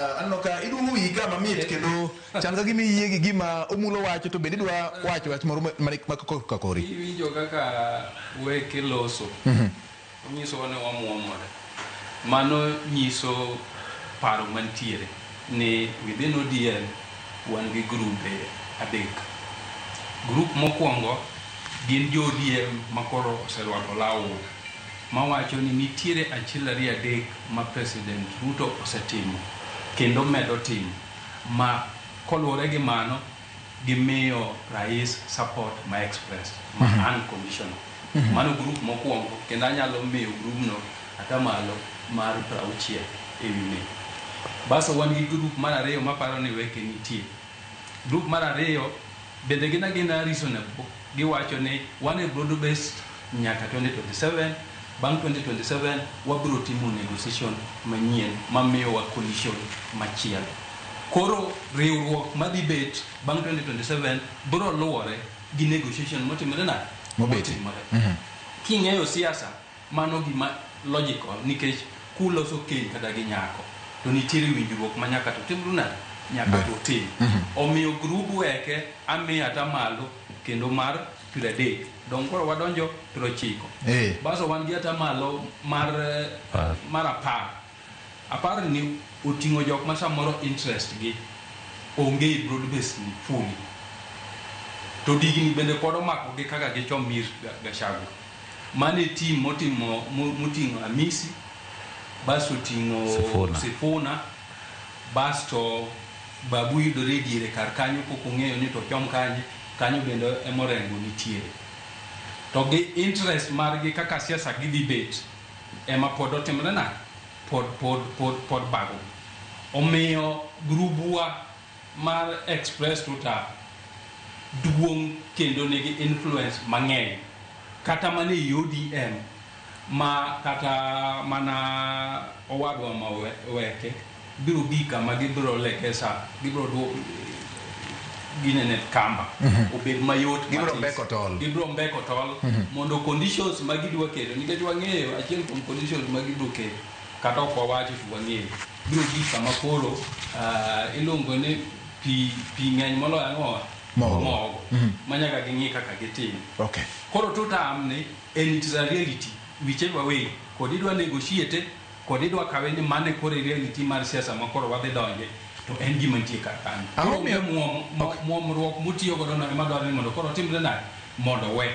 Aneno ka iduogo wiyi ka mamit kendo chal ka gima iyie gi gima Omulo wacho to bende idwa wacho wach moro ma ka kori. Iwinjo kaka weke loso. Onyisowa ni wamuomore. Mano nyiso paro mantiere ni within ODM wan gi grube adek. Group mokwongo gin jo ODM makoro oserwako law mawacho ni nitiere achiel ariyo adek ma President Ruto osetimo kendo medo timo ma koluwore gi mano gimiyo rais support ma express ma unconditional. Mano group mokwongo kendo anyalo miyo group no atamalo mar 60 ewi 100. Baso wan gi group mar ariyo maparo ni weke nitie. Group mar ariyo bende gin agina reasonable giwacho ni wan e broad based nyaka 2027. Bang' 2027 wabiro timo negotiation manyien mamiyowa coalition machielo. Koro riwruok madhi bet bang' 2027 biro luwore gi negotiation motimore nade? Mobeti. Motimore. King'eyo siasa, mano gima logical nikech kuloso keny kata gi nyako to nitiere winjruok ma nyaka to timru nade? Nyaka to tim. Omiyo grub weke amiyo atamalo kendo mar 30. Dong koro wadonjo 90. Baso wan gi atamalo mar mar 10. 10 ni oting'o jok ma samoro interest gi onge e broad base ni fully. To digni bende pod omako gi kaka gichom ir Gachagua. Mano e team motimo moting'o Amisi, basto oting'o Sifuna. Sifuna, basto Babu yudore e diere kar kanyo pok ong'eyo ni to ochom kanye, kanyo bende ema Orengo nitiere. To gi interest margi kaka siasa gidhi bet ema pod otimre nade? Pod bago. Omiyo grubwa mar Express Tuta duong' kendo nigi influence mang'eny. Kata mana e ODM ma kata mana owadwa ma weke biro gik kama gibiro lekesa gibiro ginene kamba obed mayot Gibiro matis. mbeko tol. Gibiro mbeko tol mondo conditions ma gidwa keto nikech wang'eyo achiel kuom conditions ma gibiro keto kata ok wawacho to wang'eyo biro gik kama koro iluongo ni pi ng'eny moloyo ang'owa Mogo. mogo ma nyaka ging'i kaka gitim. Koro tutam ni en it is a reality whichever way kod idwa negotiate kod idwa kawe ni mane koro e reality mar siasa ma koro wadhi donje to en gima nitie kar kanyo. Ang'o Koro miyo- onge muomruok mutiyo godo no ema dwarore ni mondo koro otimre nade mondo we.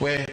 We